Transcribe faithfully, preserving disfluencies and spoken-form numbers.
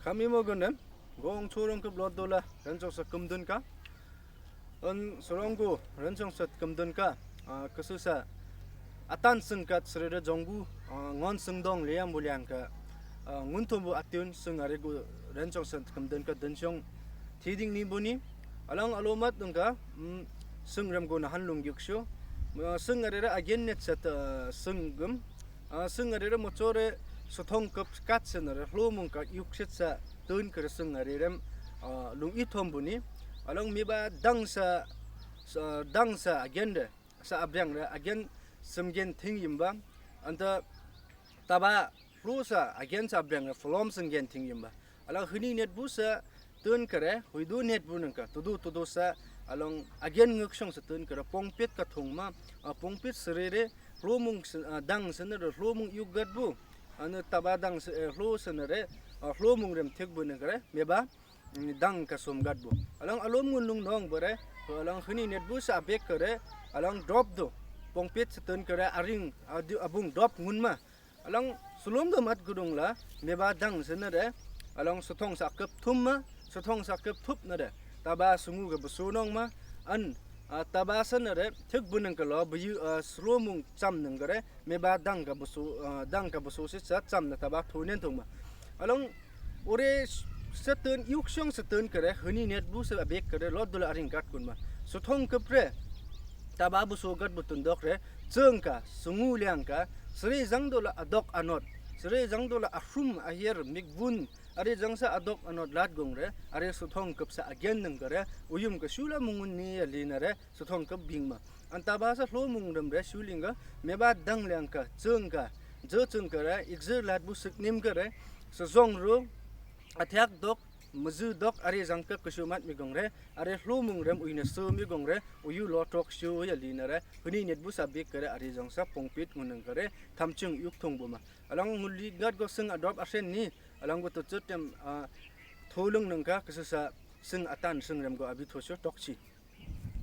Kami mogonem, gong chorong kep lot dola, renchong sa kemdun ka. En sorong gu, renchong sa kemdun ka, a, kesu sa, atan sengkat serere jonggu, a, ngon sengdong leyang buliang ka, a, ngun tumbu atun seng are gu, renchong sa kemdun ka denchong, tiding ni buni, alang alomat dengka, mm, seng rem gu nahan lung yuksho, a, seng arere agen net sa ta, seng gem, A, seng arere mochore sothong kep kat senere, hlomung ka yukset sa tun kere seng arerem, a, lung ithom buni. Alang meba dang sa, sa, dang sa agen re, sa abriang re, agen semgen thing yimba. Anta taba hlo sa agen sa abriang re, flom semgen thing yimba. Alang hini net bu sa tun kere, huidu net bu nengka, tudu tudu sa, alang agen ngekshong sa tun kere, pongpet ka thung ma, a, pongpet serere, hlomung se-, a, dang senere, hlomung yuk gat bu, ane taba dang se-, e, hlo senere, a, hlomung rem thik bu nengkere, meba, mm, dang ka som gat bu. Alang alom ngun lung nong bere, alang hini net bu sa abek kere, alang drop do, pongpet sa tun kere, aring, a, di-, abung drop ngun ma, Alang sulom do mat gudung la, meba dang senere, alang sothong sa kep thum ma, sothong sa kep thup nere, taba sungu ge besu nong ma, an, a, taba senere, thik buneng kelo, beyu, a, sulomung cham neng kere, meba dang ka besu, a, dang ka besu sit sa cham na taba thunen thung ma. Alang ore s-, setun, yukshong setun kere, hini net bu se abek kere, lot dula aring gat kun ma. Sothong kep re, taba besu gat butun dok re, Chengka, sungu liangka, sere jang dola adok anot, sere jang dola ahrum ahier mikbun, are jang sa adok anot lat gongre, are sothong kep sa agen nengkere, uyum ke shula mungun ni alinare, sothong kep bingma. Antaba sa hlo mungrem re, shulinga, meba dang liangka, chengka, je chengkere, ikje lat bu siknim kere, sejong ru, Athiak dok, mezi dok, are jang ke kesumat mi gongre, are hlo mungrem uine su mi gongre, uyu lo tok su ya linare, huni net bu sa bik kere, are jang sa pongpit nguneng kere, thamchung yuk thong buma. Alang nguli ngat go seng adrop asen ni, alang go to chutem, a, tholung nengka, kesu sa seng atan seng rem go abi thosu tok si.